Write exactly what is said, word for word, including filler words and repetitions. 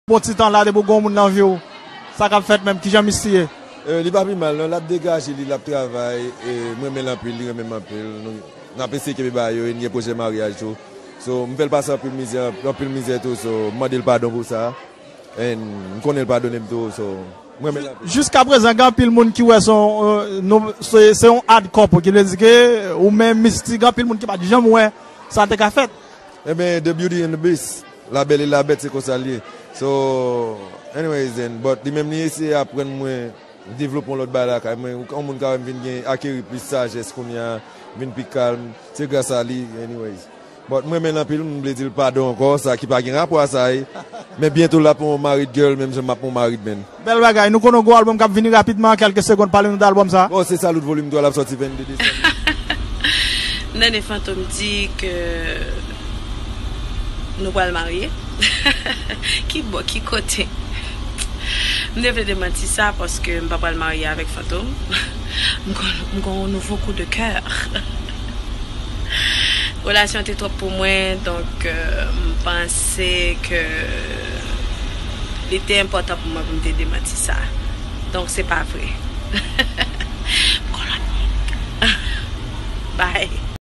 Bon ti tan la depi w gen yon moun nan vi w, sa k ap fèt menm, kijan Misty ye? Eh, li pa pi mal non, l ap degaje li, l ap travay, e m renmen l anpil, li renmen m anpil. Nou, n ap eseye kenbe bagay yo, e n gen pwojè maryaj tou. So, m fè l pase anpil mizè, anpil mizè tou, so, m mande l padon pou sa. And m konnen l padone m tou, so, m renmen l anpil. Jiska prezan, gen anpil moun ki wè se yon, euh, nou, se, se yon odd couple, ki vle di ke ou menm Misty, gen anpil moun ki pa t janm wè sa te ka fèt. Ebyen, the beauty and the beast. La belle et la bête, se konsa l ye. So, anyways, and, but li menm li eseye aprann mwen, devlope yon lòt bagay lakay mwen. Yon moun ka wè m vin gen, akeri plis sajès kounye a, vin pi kalm. Se gras a li, anyways. But m renmen l anpil, m vle di l padon ankò, sa ki pa gen rapò a sa, e. Men byento l ap yon married girl, menm jan m ap yon married man. Bèl bagay, nou konnen yon gwo album k ap vini rapidman, kèlke segonn, pale nou de album sa. Bon, se Salute Volume twa, l ap sòti vennde desanm. Nene Fantom di ke nou pral marye. Ki bò, ki kote? M te vle demanti sa paske m pa pral marye avèk Fantom. M gon, m gon yon nouvo kou de kè. Relasyon te twòp pou mwen, donk euh, m panse ke li te enpòtan pou mwen pou m te demanti sa. Donk se pa vre. M gon lòt nèg. Bye.